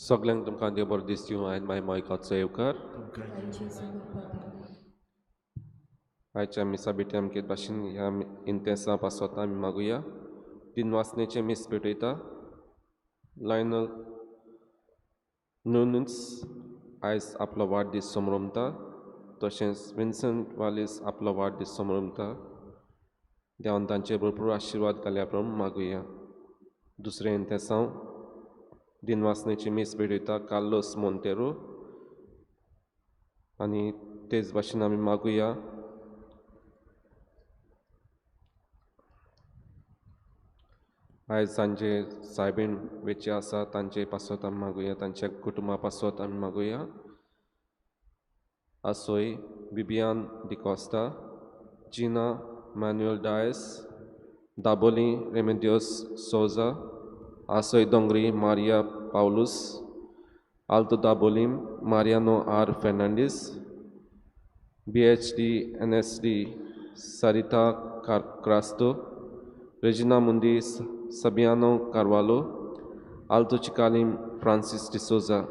सगल्यांक तुमकां देव बरो दीस दिवं. आयज मागीर मायकाचो येवकार. आयच्या मिसा भेटी आमचे भाशेन ह्या इंतेसां पासत आमी मागुया. दिनवासनेचें मीस भेटयता लायनल नुन्स आयज आपलो वाडदीस समरमता, तशेंच विन्संट वालीस आपलो वाडदीस समरमता. देवान तांचेर भरपूर आशिर्वाद घाल्या प्रमाण मागुया. दुसरें इंतेसांव दिनवासनेची मीस भेटयता कार्लोस मोंतेरो आनी तेच भाशेन आमी मागुया. आयज सांजे सायबीण वेचे आसा तांचे पासत आमी मागुया, तांच्या कुटुंबा पासत आमी मागुया. आसोय बिबियान डिकॉस्ता, जिना मान्युएल डायस, दाबोली रेमेदियोस सोजा, आसोय Dongri Maria Paulus, Alto Dabolim Mariano R Fernandes, BHD NSD Sarita Crasto, Regina Mundi Sabiano Carvalho, Alto Chicalim Francis D'Souza.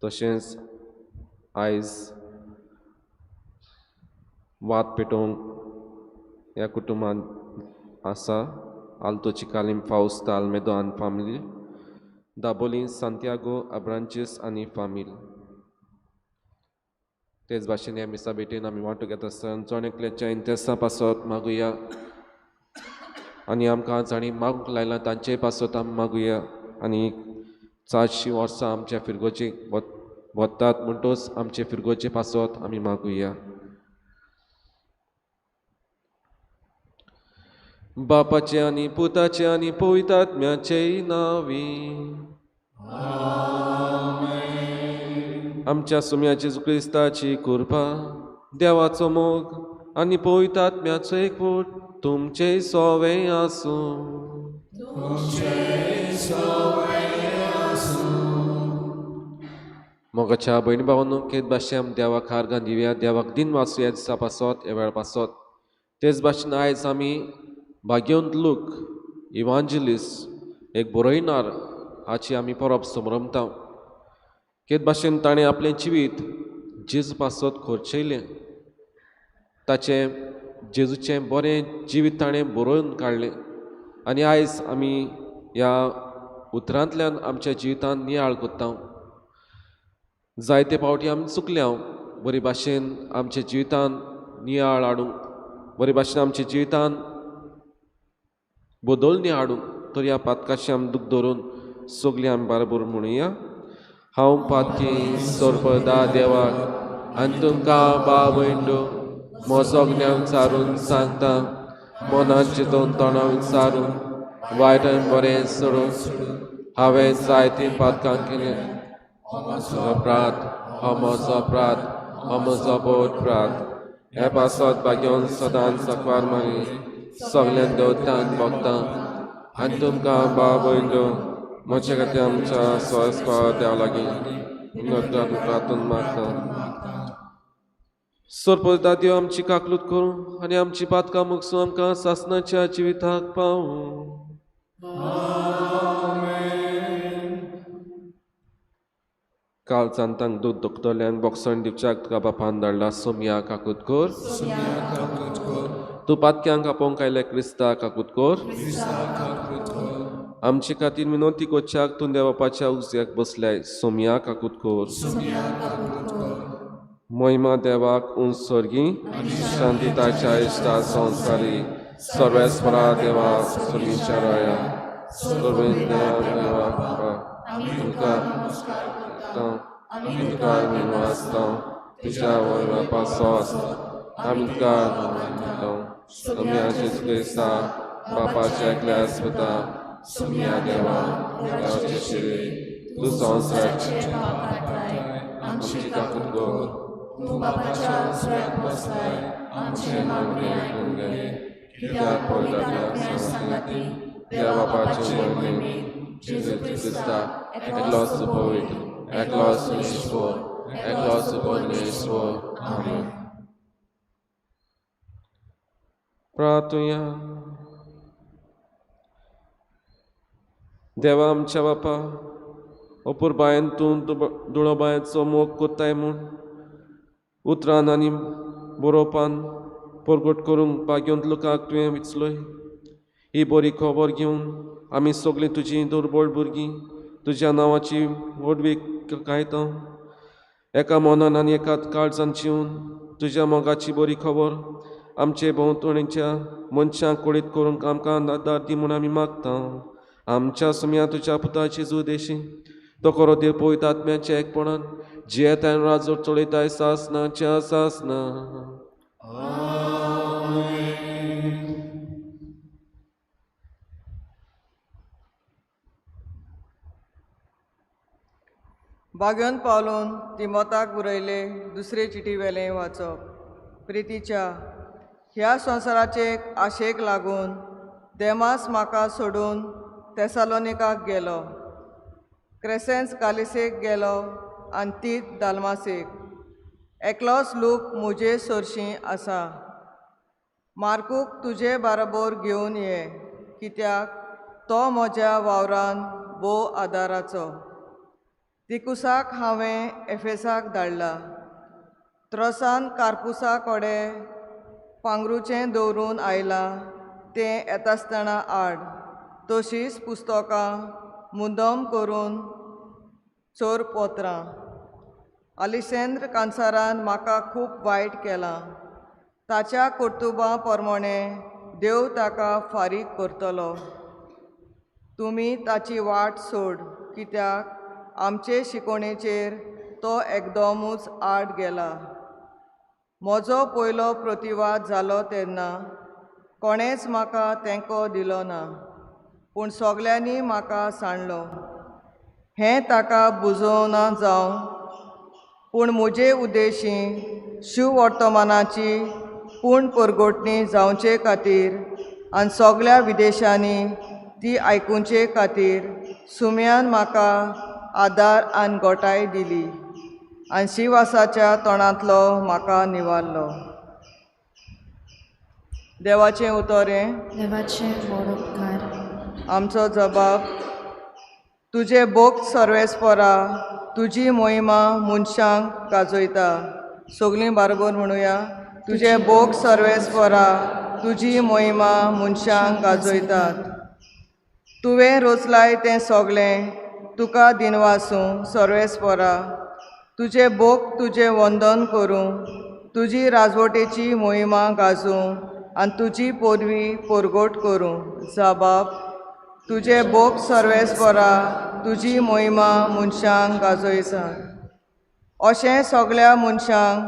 तशेंच आयज वाद पेटोवंक ह्या कुटुंबांत आसा आल्तो चिकालीम फावस्ता आल्मेदो आनी फामिली, दाबोली सांतियागो अब्रांचीस आनी फामील. तेच भाशेन ह्या मिसा भेटेन आमी वांटो घेता आसतना जण एकल्याच्या इंतेसां पासत मागुया आनी आमकां जांणी मागूंक लायलां तांचेय पासत आमी मागुया. आनी 400 वर्सां आमच्या फिरगोजी वतात म्हणटच आमचे फिरगोजे पासत आमी मागुया. बापाचे आनी पुताचे आनी पवित्र आत्म्याचेय नांवी आमच्या सुम्या जेजू क्रिस्ताची कृपा, देवाचो मोग आनी पवित्र आत्म्याचो एकवट तुमचेय सोवे आसूं. मोगाच्या भयणी भावांनो, केद भाशेन आमी देवाक हारगां दिवया, देवाक दिन वाचुया दिसा पासत, ह्या वेळा पासत. तेच भाशेन आयज आमी भाग्यवंत लूक इवांजलिस्ट एक बरयणार हाची आमी परब समरमता. केद भाशेन ताणें आपलें जिवीत जेजू पासत खर्चयलें, ताचें जेजूचें बरें जिवीत ताणें बरोवन काडलें आनी आयज आमी ह्या उतरांतल्यान आमच्या जिवितांत नियाळ करता. जायते फावटी आमी चुकल्या बरे भाशेन आमच्या जिवितांत नियाळ हाडूंक, बरे भाशेन आमच्या जिवितांत बदलणी हाडूंक, तर ह्या पातकाशी आमी दूख धरून सगळीं आमी बरोबर म्हणुया. हांव पातकी सोरपदा देवाक आनी तुमकां भाव भयणो म्हजो ज्ञान सारून सांगता, मनान चिंतून तोंडान विचारून वायट आनी बरें सोडून हांवें जायतीं पातकां केलीं. म्हजो अपराध, हो म्हजो अपराध, हो म्हजो भोव अपराध. हे पासत भाग्योन सदांच सकवार मारी सगळ्यां देवतान भोगता आनी तुमकां भाव भयणो म्हजे खातीर आमच्या स्वस्पा देवा लागीं प्रार्थना मागता. सोरपद दादयो आमची काकलूत करूं आनी आमची पातकां मुगसूं आमकां सासणाच्या जिविताक पावूं. काल सांतांक दूद दुखतल्यांक बोगसण दिवच्याक तुका बापान धाडला सोमया काकूत कर. तूं पातक्यांक आपोवंक आयल्या क्रिस्ता काकूत कर. आमचे खातीर विनोती कोच्याक तूं देव बापाच्या उजव्याक बसल्याय सोमया काकूत कर. महिमा देवाक उंच स्वर्गी, शांतिताच्या इश्टा संवसारी, सर्वेस्परा देवा स्वर्गीच्या राया, सर्वेंद्र तुमकां आमी तुका विनवासता, तुज्या वरवीं पासो आमी तुका सोम्या जेजू क्रिस्ता बापाच्या एकल्या पुता, सोम्या देवा देवाचे शिरे, तूं संवसाराचे आमची काकूत कर. तूं बापाच्या उजव्याक बसलाय, आमचें मागणें आयकून घे. कित्याक पवित्र आत्म्या सांगाती देवा बापाचे महिमेंत जेजू क्रिस्ता एकलोच पवित्र, एकलोच ईश्वर, एकलोच परमेश्वर. आमेन. प्रार्थुया. देवा आमच्या बापा, अपुरबायेन तूं दुळोबायेचो मोग कोत्ताय म्हूण उतरान आनी बरोवपान परगट करूंक भाग्यवंत लोकांक तुवें विचलोय. ही बरी खबर घेवन आमी सगळीं तुजीं दुर्बळ भुरगीं तुज्या नांवाची व्हडवीक गायता. एका मनान आनी एका काळजान जिवन तुज्या मोगाची बरी खबर आमचे भोंवतणीच्या मनशांक कळीत करूंक आमकां आदार दी म्हूण आमी मागता. आमच्या सुम्या तुज्या पुताची जेजू देशी तो खरो देव पवित्र आत्म्याच्या एकपणान जियेताय राजो चलयताय सासनाच्या सासना. बागेवन पावलून तिमोताक बरयले दुसरे चिटी वेलें वाचप. प्रितीच्या ह्या संवसाराचे आशेक लागून देमास म्हाका सोडून तेसालोनिकाक गेलो, क्रेसेन्स गालिसेक गेलो आनी तीत दालमासेक. एकलोच लूक म्हजे सरशीं आसा. मार्कूक तुजे बाराबोर घेवन ये, कित्याक तो म्हज्या वावरान भोव आदाराचो. तिकुसाक हांवें एफेसाक धाडला. त्रोसान कार्पुसा कडेन पांगरुचें दवरून आयलां तें येतासतना आड. तशींच पुस्तकां मुद्दम करून चोर पत्रां. आलिसेंद्र कांसारान म्हाका खूब वायट केलां. ताच्या कर्तुबां प्रमाणें देव ताका फारीक करतलो. तुमी ताची वाट सोड, कित्याक आमचे शिकोवणेचेर तो एकदमूच आड गेला. म्हजो पयलो प्रतिवाद जालो तेन्ना कोणेंच म्हाका तेंको दिलो ना, पूण सगल्यांनी म्हाका सांडलो. हें ताका बुजोवना जावं, पूण म्हजे उद्देशी शिववर्तमानाची पूण परगटणी जावचे खातीर आनी सगल्या विदेशांनी ती आयकुचे खातीर सुम्यान म्हाका आदार आनी गोटाय दिली आनी शिवासाच्या तोंडांतलो म्हाका निवारलो. देवाचें उतर हें. देवाचें व्हड उपकार. आमचो जबाब. तुजें भोग सर्वेस्परा, तुजी मोहिमा मनशांक गाजयता. सगलीं बारबर म्हणुया. तुजें भोग सर्वेस्परा, तुजी मोहिमा मनशांक गाजयतात. तुवें रचलाय तें सगलें तुका दिनवासूं सर्वेस्परा. तुजें भोग तुजें वंदन करूं, तुजी राजवटेची मोहिमा गाजूं आनी तुजी पदवी परगट करूं. जबाब. तुजें भोग सर्वेस्परा, तुजी मोहिमा मनशांक गाजयता. अशें सगल्या मनशांक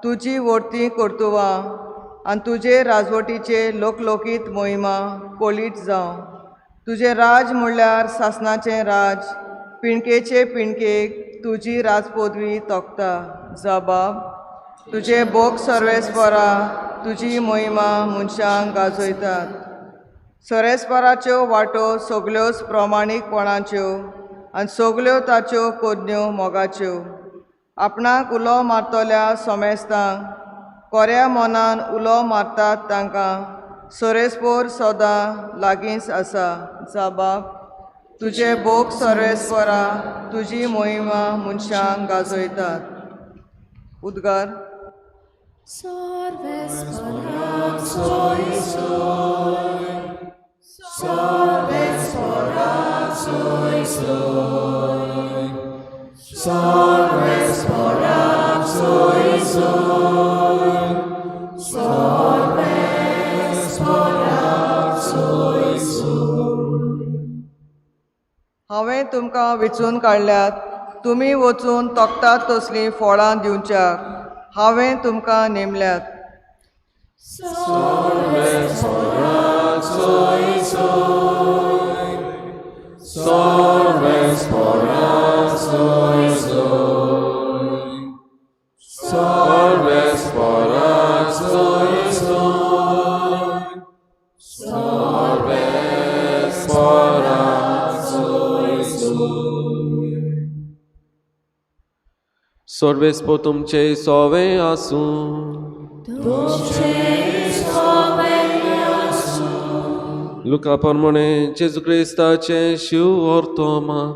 तुजी व्हडती कर्तुबां आनी तुजे राजवटीचे लोकलोकीत मोहिमा कळीत जावं. तुजें राज म्हणल्यार सासणाचें राज, पिणकेचे पिणकेक तुजी राजपदवी तोखता. जबाब. तुजें भोग सर्वेस्परा, तुजी मोहिमा मनशांक गाजयतात. सर्वेस्पराच्यो वाटो सगल्योच प्रमाणीकपणाच्यो आनी सगल्यो ताच्यो करण्यो मोगाच्यो. आपणाक उलो मारतल्या सोमेस्तांक कोऱ्या मनान उलो मारतात तांकां सोरेस्पोर सदां लागींच आसा. जबाब. तुजें भोग सर्वेस्परा, तुजी मोहिमा मनशांक गाजयतात. उद्गार. हांवें तुमकां विचून काडल्यात, तुमी वचून तोखतात तसलीं फळां दिवच्याक हांवें तुमकां नेमल्यात. सर्वेस्पर तुमचे सोवे आसूं. लुका प्रमाणे जेजू क्रिस्ताचें शिव वर्तमान.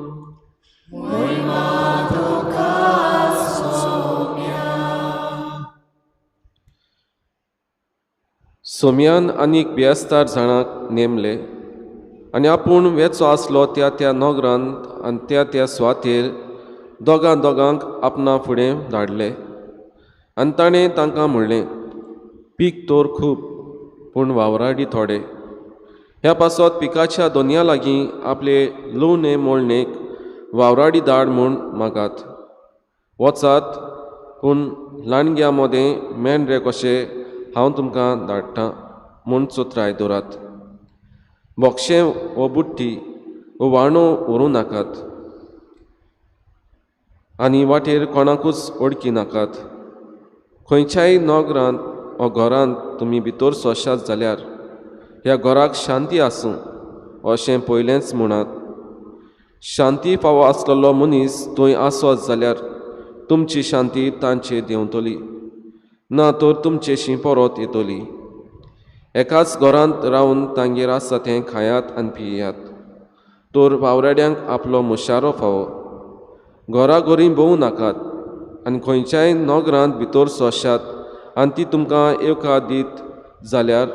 सोमयान आनीक बेस्तार जाणांक नेमले आनी आपूण वेचो आसलो त्या त्या नगरांत आनी त्या त्या सुवातेर दोगां दोगांक आपणा फुडें धाडले आनी ताणें तांकां म्हणलें, पीक तर खूब पूण वावराडी थोडे. ह्या पासत पिकाच्या दोनया लागीं आपले लुवणे मोळणेक वावराडी धाड म्हूण मागात. वचात, पूण लांडग्यां मदें मेंढरे कशे हांव तुमकां धाडटा म्हूण चत्राय दवरात. बोक्षें वो बुट्टी वो वाणो व्हरूं नाकात आनी वाटेर कोणाकूच वळखी नाकात. खंयच्याय नगरांत वा घरांत तुमी भितर सोशात जाल्यार ह्या घराक शांती आसूं अशें पयलेंच म्हणात. शांती फावो आसलेलो मनीस थंय आसत जाल्यार तुमची शांती तांचेर देंवतली, ना तर तुमचेशी परत येतली. एकाच घरांत रावन तांगेर आसा तें खायात आनी पियात, तर वावराड्यांक आपलो मुशारो फावो. घराघरी भोंवू नाकात आनी खंयच्याय नगरांत भितर सोशात आनी ती तुमकां येवकार दीत जाल्यार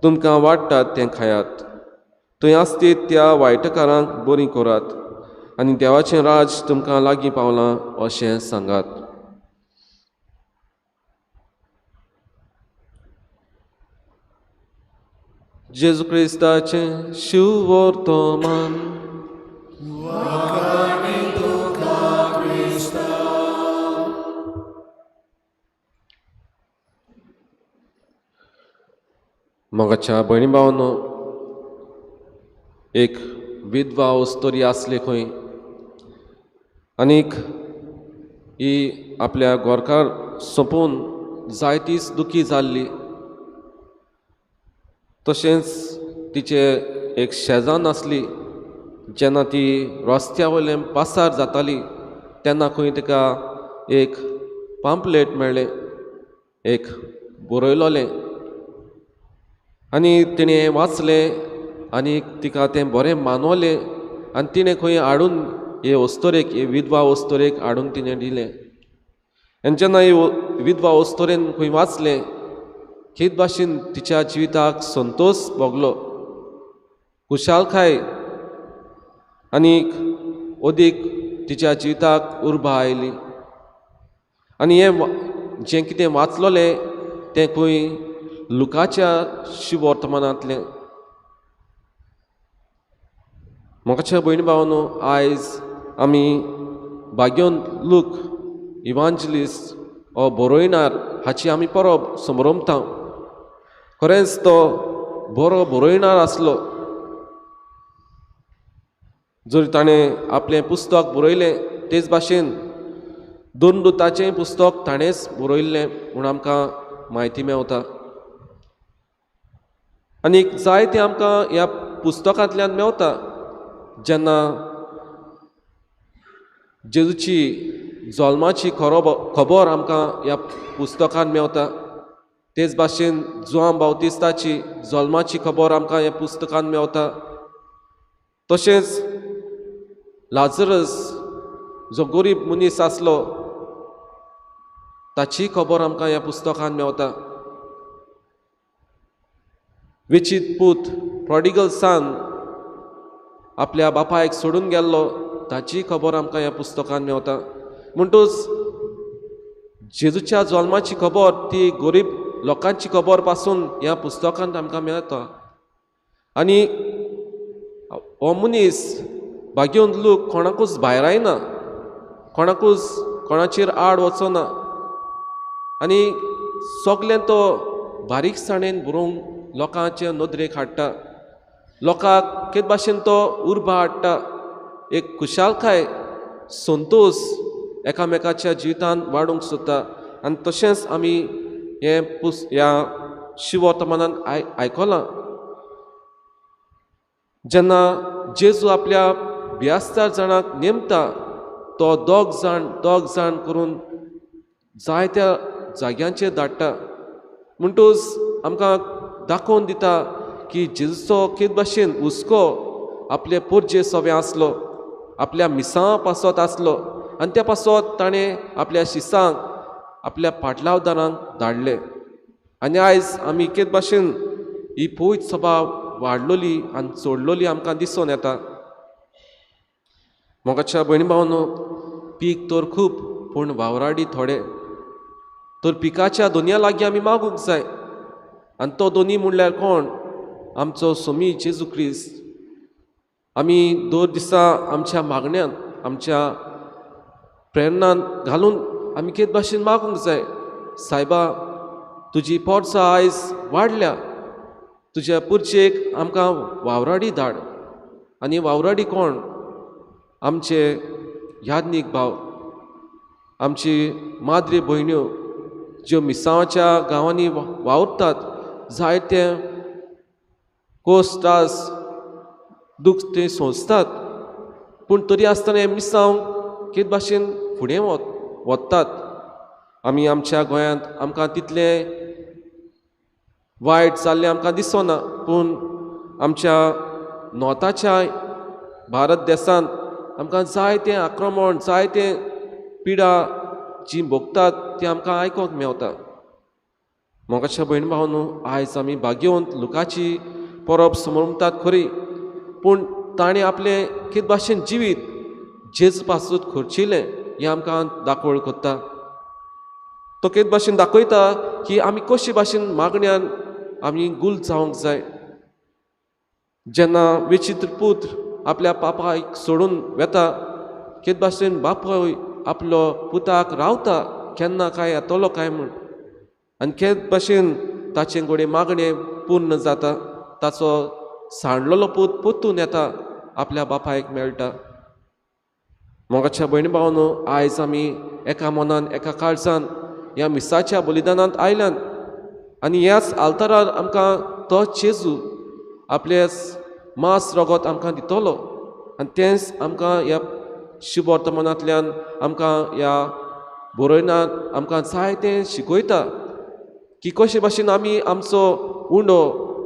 तुमकां वाडटात तें खायात. थंय आसतीत त्या वायटकारांक बरीं करात आनी देवाचें राज तुमकां लागीं पावलां अशें सांगात. जेजू क्रिस्ताचें शिववर्तमान. मोगाच्या भयणी भावांनो, एक विधवा अस्तुरी आसली खंय आनीक ही आपल्या घरकार सोंपून जायतीच दुखी जाल्ली. तशेंच तिचे एक शेजान्न आसली. जेन्ना ती रस्त्या वयल्यान पासार जाताली तेन्ना खंय तिका एक पांपलेट मेळ्ळें, एक बरयलोलें, आनी तिणें वाचलें आनी तिका तें बरें मानवलें आनी तिणें खंय हाडून हे अस्तुरेक, हे विधवा अस्तुरेक हाडून तिणें दिलें. आनी जेन्ना हे विधवा अस्तुरेन खंय वाचलें, हेच भाशेन तिच्या जिविताक संतोश भोगलो, खुशालकाय आनी अदीक तिच्या जिविताक उर्बा आयली. आनी हें जें कितें वाचलोलें तें खंय लुकाच्या शिवर्तमानांतलें. म्हाकाच्या भयणी भावांनो, आयज आमी भाग्योन लूक इवांजलिस्ट हो बरोयणार हाची आमी परब समरमता. खरेंच तो बरो बरोयणार आसलो. जर ताणें आपलें पुस्तक बरयलें तेच भाशेन दोन दुताचें पुस्तक ताणेंच बरयल्लें म्हूण आमकां म्हायती मेवता. आनी जायतें आमकां ह्या पुस्तकांतल्यान मेवता. जेन्ना जेजूची जल्माची खबर आमकां ह्या पुस्तकान मेवता, तेच भाशेन जुआंव बाप्तिस्ताची जल्माची खबर आमकां ह्या पुस्तकान मेवता. तशेंच लाजरस जो गरीब मनीस आसलो ताची खबर आमकां ह्या पुस्तकान मेवता. वेचीत पूत प्रोडिगल सन आपल्या बापायक सोडून गेल्लो ताची खबर आमकां ह्या पुस्तकान मेवता. म्हणटूच जेजूच्या जल्माची खबर ती गरीब लोकांची खबर पासून ह्या पुस्तकांत आमकां मेळटा. आनी हो मनीस भाग्योन लोक कोणाकूच भायरायना, कोणाकूच कोणाचेर आड वचना आनी सगळें तो बारीकसाणेन बरोवंक लोकांचे नदरेक हाडटा. लोकांक कितें भाशेन तो उर्बा हाडटा, एक खुशालकाय संतोश एकामेकाच्या जिवितांत वाडूंक सोदता. आनी तशेंच आमी हें ह्या शिवर्तमानान आयकलां. जेन्ना जेजू आपल्या 72 जाणांक नेमता तो दोग जाण करून जायत्या जाग्यांचेर धाडटा. म्हणटूच आमकां दाखोवन दिता की जेजूचो कितें भाशेन हुस्को आपले पोरजे सोबे आसलो, आपल्या मिसां पासत आसलो आनी त्या पासत ताणें आपल्या शिसांक आपल्या पाटलावदारांक धाडले. आनी आयज आमी एकेच भाशेन ही पवित्र सभा वाडलोली आनी चोडलोली आमकां दिसून येता. मोगाच्या भयणी भावांनो, पीक तर खूब पूण वावराडी थोडे. तर पिकाच्या दोनया लागीं आमी मागूंक जाय. आनी तो दोनी म्हणल्यार कोण? आमचो सोमी जेजू क्रिस्त. आमी दर दिसा आमच्या मागण्यांत आमच्या प्रेरणान घालून आमी केद भाशेन मागूंक जाय, सायबा तुजी पोरसां आयज वाडल्या, तुज्या पुरचेक आमकां वावराडी धाड. आनी वावराडी कोण? आमचे याज्ञीक भाव, आमची माद्री भयण्यो ज्यो मिसांवाच्या गांवांनी वावुरतात, जायते कोस त्रास दुख्ख ते सोंसतात, पूण तरी आसतना हें मिसांव केद भाशेन फुडें वतात. आमी आमच्या गोंयांत आमकां तितलें वायट जाल्लें आमकां दिसना, पूण आमच्या नॉर्थाच्या भारत देशांत आमकां जायतें आक्रमण, जायतें पिडा जी भोगतात ती आमकां आयकूंक मेवता. मोगाच्या भयण भावांनो, आयज आमी भाग्यवंत लुकाची परब समरतात खरी, पूण ताणें आपलें कित भाशेन जिवीत जेज पासून खर्चिलें हें आमकां दाखोवळ करता. तो कित भाशेन दाखयता की आमी कशे भाशेन मागण्यान आमी गुल जावंक जाय. जेन्ना विचित्र पुत्र आपल्या पापाक सोडून वेता, कित भाशेन बापूय आपलो पुताक रावता केन्ना काय येतलो काय म्हूण, आनी केद भाशेन ताचें घोडे मागणें पूर्ण जाता, ताचो सांडलेलो पूत परतून येता, आपल्या बापायक मेळटा. मोगाच्या भयणी भावांनो, आयज आमी एका मनान एका काळजान ह्या मिसाच्या बलिदानांत आयल्यान आनी ह्याच आल्तारार आमकां तो जेजू आपले मांस रगत आमकां दितलो आनी तेंच आमकां ह्या शुभवर्तमानांतल्यान आमकां ह्या बरोयनांत आमकां जायतें शिकयता की कशे भाशेन आमी आमचो उंडो,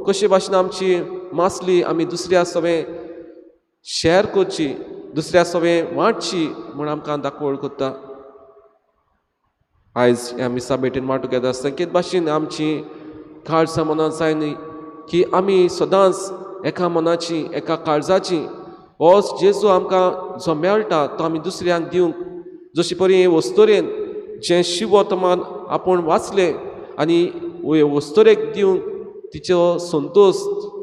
कशे भाशेन आमची मासली आमी दुसऱ्या सवें शॅर करची, दुसऱ्या सवें वांटची म्हूण आमकां दाखोवळ करता. आयज ह्या मिसा भेटेन वांटूंक येता संकेत भाशेन आमची काळजां मनां जाय न्ही की आमी सदांच एका मनाची एका काळजाची होच जेजू आमकां जो मेळटा तो आमी दुसऱ्यांक दिवंक, जशी परी वस्तुरेन जें शिववर्तमान आपूण वाचलें आनी वस्तुरेक दिवंक तिचो संतोश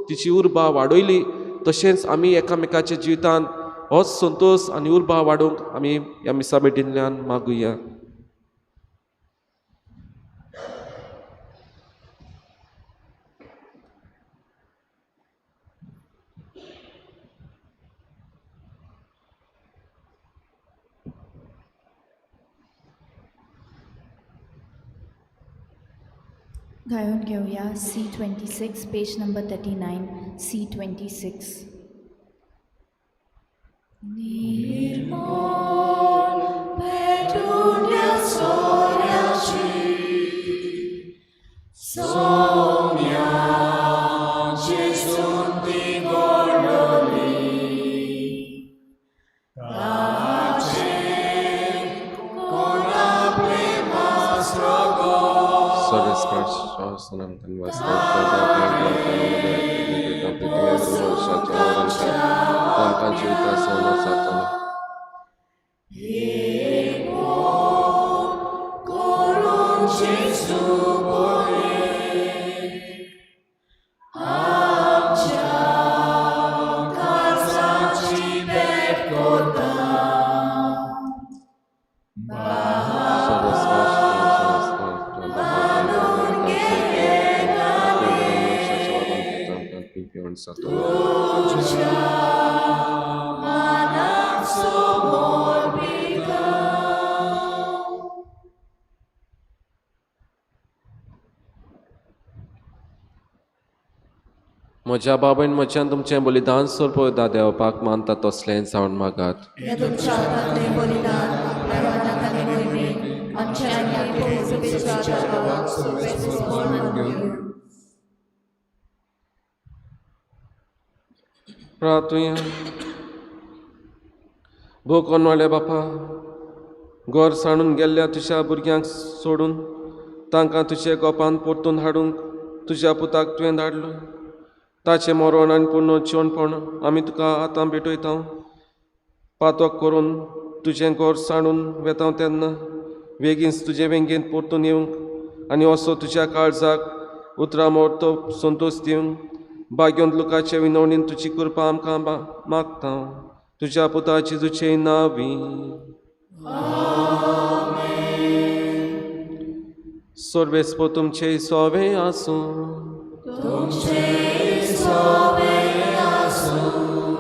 तिची उर्बा वाडयली, तशेंच आमी एकामेकाच्या जिवितांत होच संतोश आनी उर्बा वाडोवंक आमी ह्या मिसा भेटींतल्यान मागुया. गाऊन घेऊया C26 page number 39 C26. निर्मोल पेटून्या सोऱ्याची Saumya जेजून ती गोडली ताचे कोण आपले मांस रगत म्हज्या बाबान म्हज्यान तुमचें बलिदान सोरप देवपाक मानता तसलें जावन मागात. प्रार्थुया. भोव कोण बापा, गोर सांडून गेल्ल्या तुज्या भुरग्यांक सोडून तांकां तुजे गोपान परतून हाडूंक तुज्या पुताक तुवें धाडलो. ताचें मरण आनी पुर्ण जिवनपण आमी तुका आतां भेटयता. पातक करून तुजें घर सांडून वेता तेन्ना बेगीन तुजे वेंगेंत परतून येवंक आनी असो तुज्या काळजाक उतरां मोरतो संतोश दिवंक भाग्योंत लोकाचे विनवणीन तुजी कृपा आमकां मागता. तुज्या पुता जेजूचे नांवी. सर्वेस्पर तुमचे सोवे आसूं.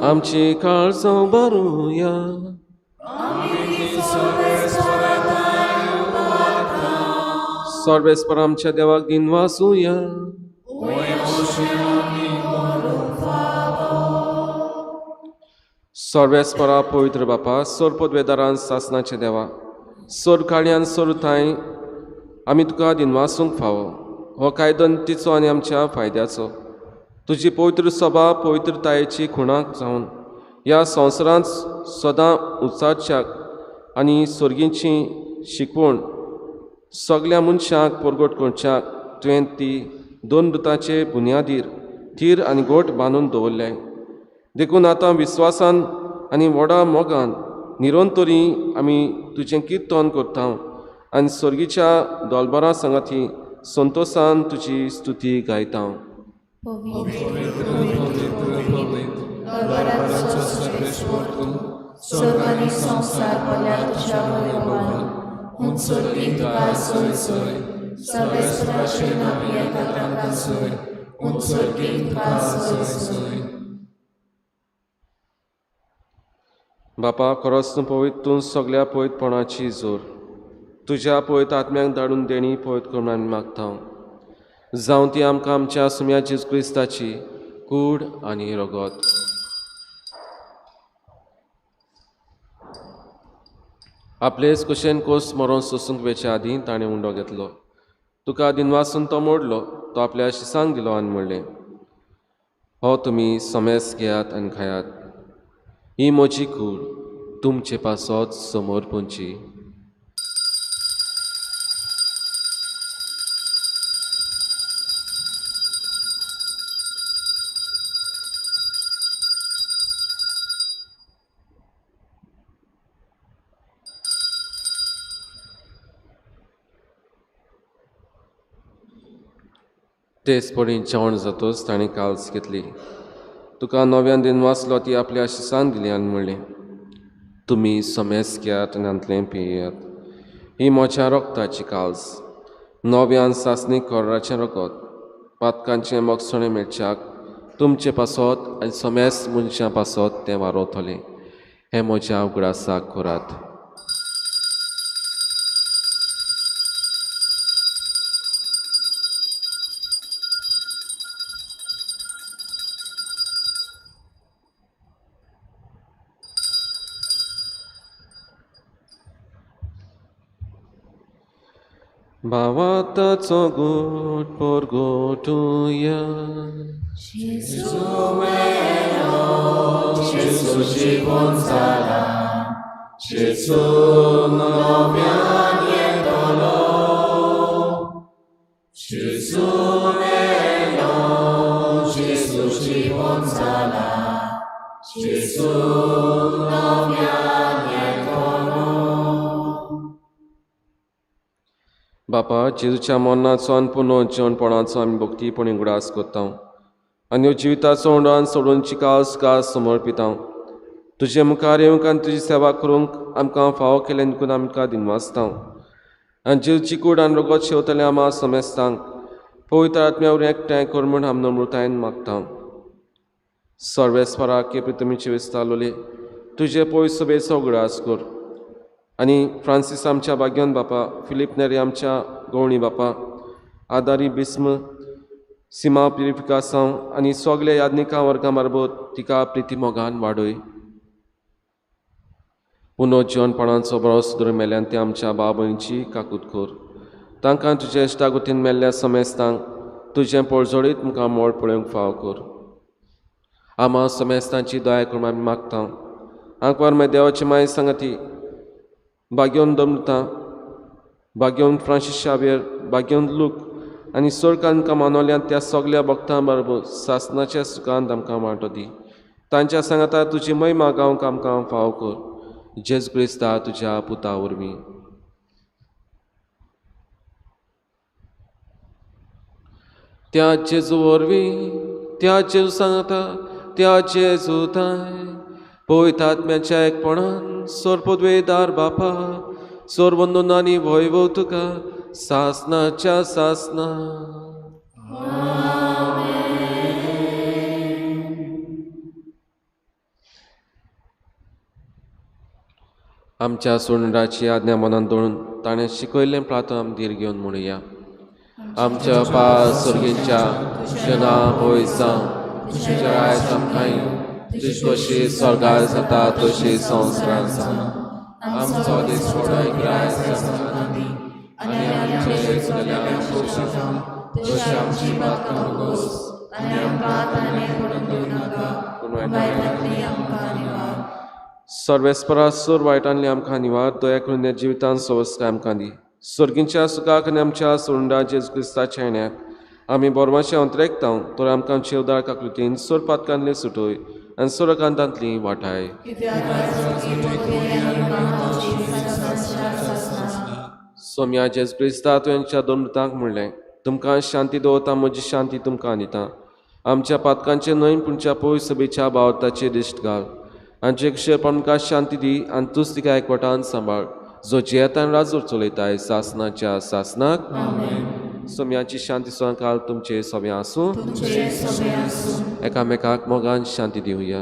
आमची काळजां भरुया. सर्वेस्पर आमच्या देवाक दिनवासुया. सर्वेस्परा पवित्र बापा, सोर पदवेदारान सासनाचे देवा, सोर काळयान सोर थांय आमी तुका दिनवासूंक फावो. हो कायदो तिचो आनी आमच्या फायद्याचो. तुजी पवित्र सभा पवित्रतायेची खुणाक जावन ह्या संवसारांत सदां उचारच्याक आनी सर्गीची शिकवण सगल्या मनशांक परगट करच्याक तुवें ती दोन दुताचे बुन्यादीर थीर आनी गोट बांदून दवरले. देखून आतां विस्वासान आनी व्हडा मोगान निरंतरी आमी तुजें किर्तन करता आनी सर्गीच्या दोलबरां सांगाती संतोसान तुजी स्तुती गायता. बापा, खरोच तूं पवित्र, तूं सगल्या पवित्रपणाची जोर. तुज्या पवित्र आत्म्याक धाडून देणी पवित्र करून आमी मागता. जावं ती आमकां आमच्या सुम्या जेजू क्रिस्ताची कूड आनी रगत. आपलेच कुशेन कोस मरोन सोसूंक वेचे आदीं ताणें उंडो घेतलो. तुका दिनवासून तो मोडलो. तो आपल्या शिसांक दिलो आनी म्हणलें, हो तुमी समेस घेयात आनी खायात. ही म्हजी कूड तुमचे पासत समोर पुंची. तेच पडी जेवण जातच ताणें काल्स घेतली. तुका नव्यान दिनवासलो ती आपल्या शिसान दिली आनी म्हणलें, तुमी समेस घेयात आनी हांतलें पियेयात. ही म्हज्या रगताची काल्स, नव्यान सासणी कोराचें रगत, पातकांचें मोगसणें मेळच्याक तुमचे पासत आनी समेस मनशां पासत तें वारवतलें. हें म्हज्या उगडासाक करात. भावाताचो गोट परगोटुया. जेजू मेलो, जेजू जिवन जाला, जेजू नव्यान येतलो. जेजू मेलो, जेजू जिवन जाला, जेजू नव्यान येतलो. बापा, जेजूच्या मरणाचो आनी पुनः जिवनपणाचो आमी भक्तीपणी उगडास करता आनी ह्यो जिविताचो उंडान सोडून चिकास गास समर्पिता. तुजे मुखार येवंक आनी तुजी सेवा करूंक आमकां फावो केलें देखून आमकां दिनवासता. आनी जेजूची कूड आनी रगत शेवतले आमा समेस्तांक पवित्र आत्म्या वरवीं एकठांय कर म्हूण आमी नम्रतायेन मागता. सर्वेस्परा के प्रितमीचे विस्तारलोले तुजे पवित्र सभेचो उगडास कर आनी फ्रांसीस आमच्या भाग्यन बापा, फिलीप नेरी आमच्या गवणी बापा, आदारी बिस्म, सीमा प्युरिफिकासांव आनी सगल्या याज्ञिकां वर्गां बारबोर तिका प्रिती मोगान वाडय. पुनः जिवनपणाचो बरो सुदूर मेल्ल्यान ते आमच्या भाव भयणीची काकूत कर. तांकां तुजे इश्टागतीन मेल्ल्या समेस्तांक तुजें पळजोडीत मुखार मोड पळोवंक फावो कर. आमा समेस्तांची दया करून आमी मागता. आंकवार मागीर देवाची माय सांगाती भाग्योन दमता भाग्यवंत फ्रांसीस शावियर, भाग्यवंत लूक आनी सोरकान कमानोल्यान त्या सगल्या भक्तां बरोबर सासनाच्या सुखांत आमकां वांटो दी. तांच्या सांगाता तुजी महिमा गावंक आमकां फाव कर, जेजू क्रिस्ता तुज्या पुता वरवीं. त्या जेजू वरवीं, त्या जेजू सांगाता, त्या जेजू ताय पवित्र आत्म्याच्या एकपणान सोरपदवेदार बापा सोरबंदून आनी वैभव तुका सासनाच्या सासना. आमच्या सोंडाची आज्ञा मनान दवरून ताणें शिकयल्लें प्रार्थना आमी धीर घेवन म्हणुया. आमच्या पास स्वर्गींच्या तुजें नांव पवित्र जावं, तुजें राज आमकां येवं, तुजी कशी स्वर्गार जाता तशी संवसारांत जावं. आमचो दिसवडो ग्रास आमकां दी आनी आमचे चुकल्या क्षमा तशी आमची पातकां भोगोस आनी आमकां ताणें पडून दिवनाका, पूण वायटांतली आमकां निवार. सर्वेस्परा सोर वायटांतली आमकां निवार, दया करून ह्या जिवितांत सवस्काय आमकां दी. स्वर्गींच्या सुखाक आनी आमच्या सोंडा जेजू क्रिस्ताच्या येण्याक आमी बोरमाचे अंतरेकता तर आमकां आमचे उदार काकृतीन सोर पातकांतली सुटय आनी सोरकांतांतली वाटाय. सोम्या जेजू क्रिस्ता तुवेंच्या दोन मृतांक म्हणलें, तुमकां शांती दवरता, म्हजी शांती तुमकां दिता. आमच्या पातकांचे न्हय पूणच्या पयस सभेच्या भावताचेर दिश्ट घाल आनी जे कशें आमकां शांती दी आनी तूंच तिका एकवटान सांबाळ, जो जियेतान राजूर चलयताय सासनाच्या सासनाक. सोम्याची शांती सदांकाल तुमचे सोम्या आसूं. एकामेकाक मोगान शांती दिवया.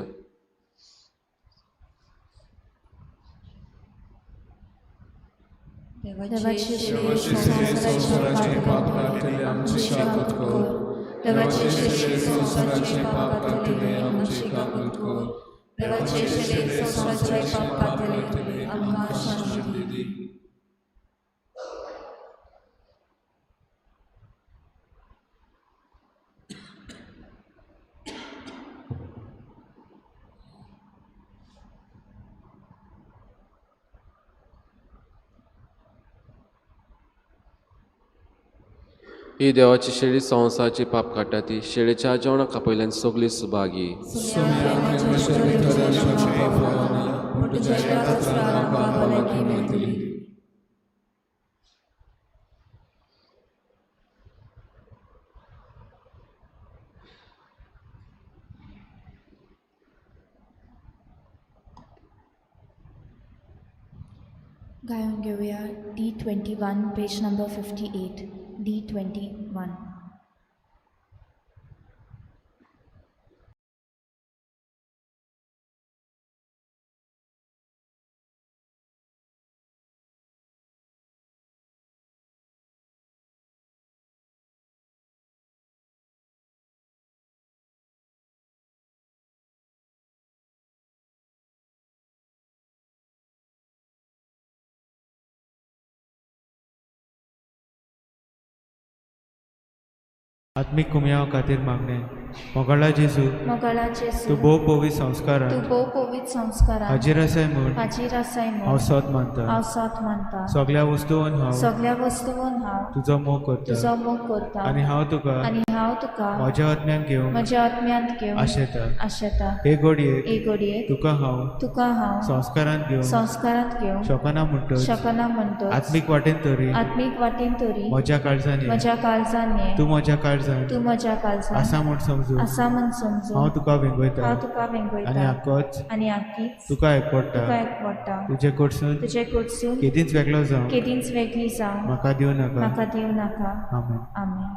देवाची संवसाराचे पाप काडटले आमची काकूत कर. देवाचे शेरे संवसाराचे पाप काडटले आमची काकूत कर. देवाचे शेरे संवसाराचे पाप काडटले आमकां शांती दी. ही देवाची शेळी संवसाराची पाप काडटा ती शेळीच्या जेवणाक आपयल्यान सगळी सुभागी. गायन घेवया D21 page number 58 D21. आत्मीक कुमयाव खातीर मागणें. मोगाळा जेजू, मोगाळा जेजू, तूं भोव पवित्र संस्कारान तूं भोव पवित्र संस्कारान हाजीर आसाय म्हूण हाजीर आसाय म्हूण हांव सत मानता. हांव सत मानता. सगल्या वस्तून हांव सगल्या वस्तून हांव तुजो मोग करता तुजो मोग करता आनी हांव तुका म्हज्या आत्म्यान घेवंक म्हज्या आत्म्यांत घेवंक आशेता. आशेता. हे घडयेक हे घडयेक तुका हांव संस्कारांत घेवंक संस्कारांत शकना म्हणटच शकना म्हणटच आत्मीक वाटेन तरी आत्मीक वाटेन तरी म्हज्या काळजान ये. म्हज्या काळजान ये. तूं म्हज्या काळजान तूं म्हज्या काळजान आसा म्हूण समजून आसा म्हूण समजून हांव तुका वेंगयता हांव तुका वेंगयता आनी आकोच आनी आकीच तुका एकवडटा. तुका एकवडटा. तुजे कडसून तुजे कडसून केदींच वेगळो जावं केदींच वेगळी जावं म्हाका दिवं नाका. म्हाका दिवं नाका. आमेन. आमेन.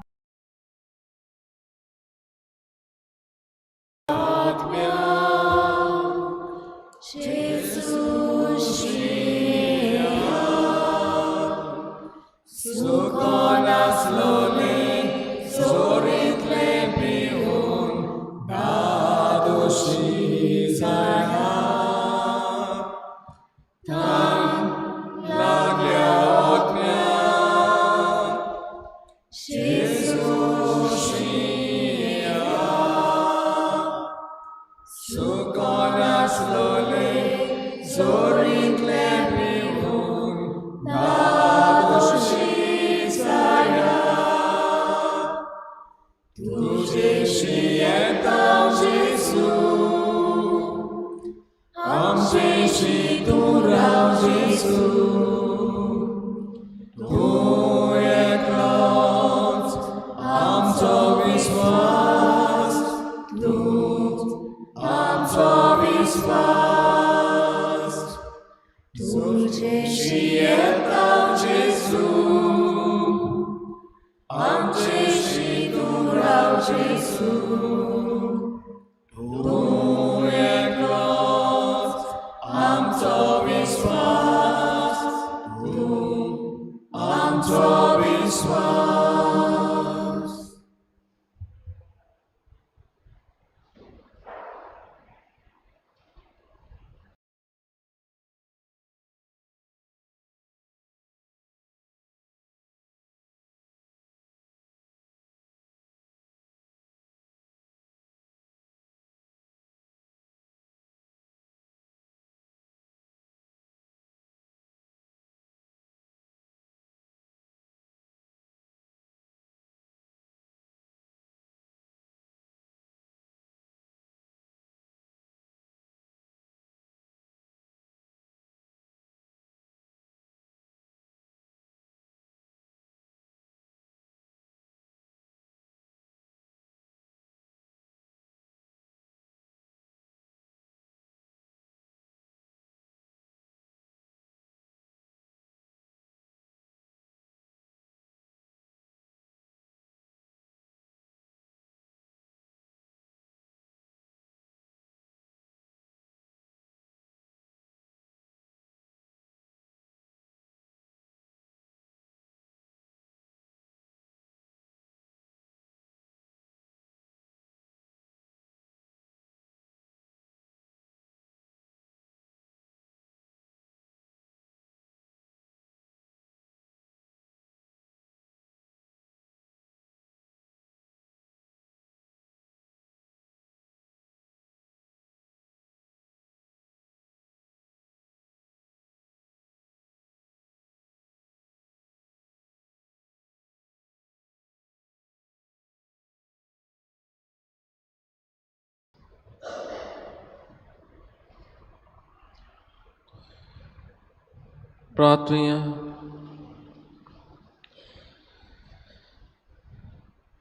प्रार्थुया।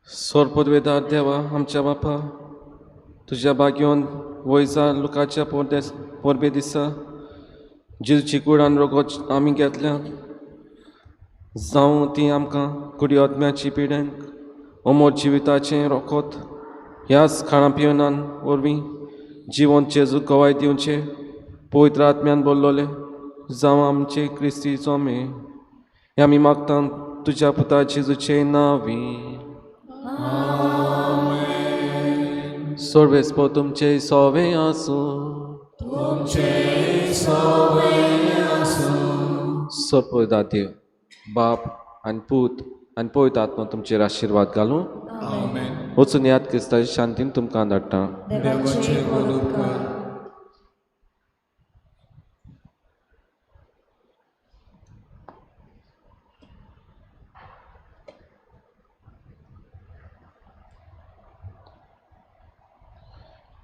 सोरपदवेदार देवा आमच्या बापा, तुज्या भाग्योन वयजा लुकाच्या पोरबे दिसा जेजूची कूड आनी रोगोच आमी घेतल्या, जावं ती आमकां कुडी आत्म्याची पिडेन अमोर जिविताचें रोखोत ह्याच खाणा पिवनान वरवीं जिवन जेजूक गवाय दिवचे पवित्र आत्म्यान बोल्लोले जावं आमचे क्रिस्तीचो मे हे आमी मागता तुज्या पुता जेजूचे नांवी। सर्वेस्पो तुमचे सोवे आसूं। सोपदा देव बाप आनी पूत आनी पवित्र आत्मा तुमचेर आशिर्वाद घालूं। वचून याद क्रिस्ताच्या शांतीन तुमकां धाडटा।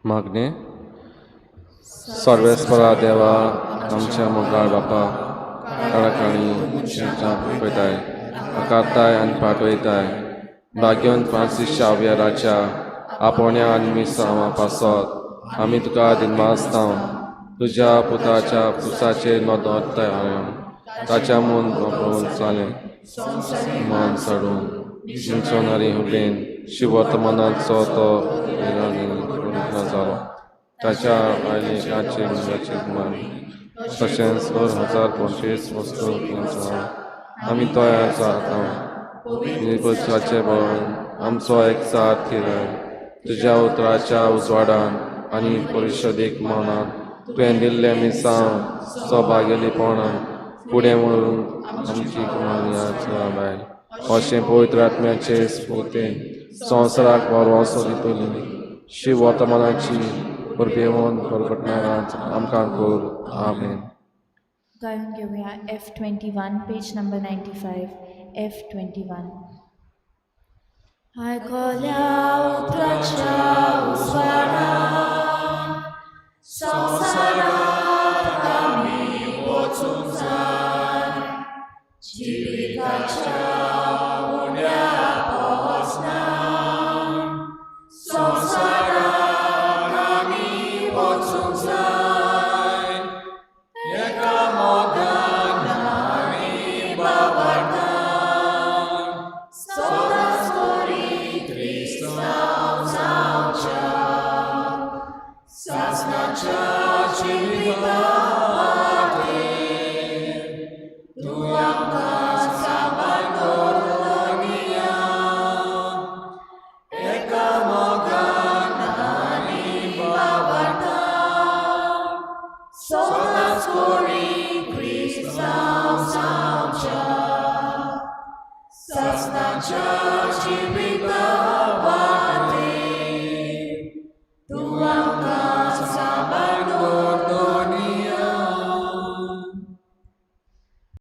मागणे सर्वेस्परा देवा आमच्या मोगाळ बापा, काळाकाळी पळयताय आकारताय आनी पाठवताय भाग्यवंत फ्रांसीस शावियराच्या आपोवण्या आनी मिसांवा पासत आमी तुका दिनवासता। तुज्या पुताच्या पुसाचेर नदरताय ताच्या मन जालें मान साडून मिसोनारी हुबेन शिवर्तमानाचो तो जालो ताच्या आयलेकाचे मुळाचे मान तशेंच 1025 वस्तू आमी तयार जाता निपचाचे बळन आमचो एकचार थिराय तुज्या उतराच्या उजवाडान आनी परिशदेक मनान तुवें दिल्लें मिसांव सौभाग्यलीपणान फुडें व्हरूंक आमची कुमारी अशें पवित्र आत्म्याचे स्फूर्तीन संवसाराक भरवंसो दितली शिव वर्तमानाची परबेवन प्रकटणांत आमकां कर। आमेन। गायन घेवया F21 page number 95 F21। आयकल्या उतराच्या उजवाडान संवसारांत आमी वचूंक जाय जिविताच्या उण्या पोसनान संवसारांत आमी वचूंक जाय एका मोगान आमी बाबाटान सदांच बरी क्रिस्तांव जावच्या सासणाच्या जिविता वाटेर तूं आमकां साबार दवरया एका मोगान आनी बाबाटान सदांच बरी क्रिस्तांव जावच्या सासणाच्या जिविता वाटेर तूं आमकां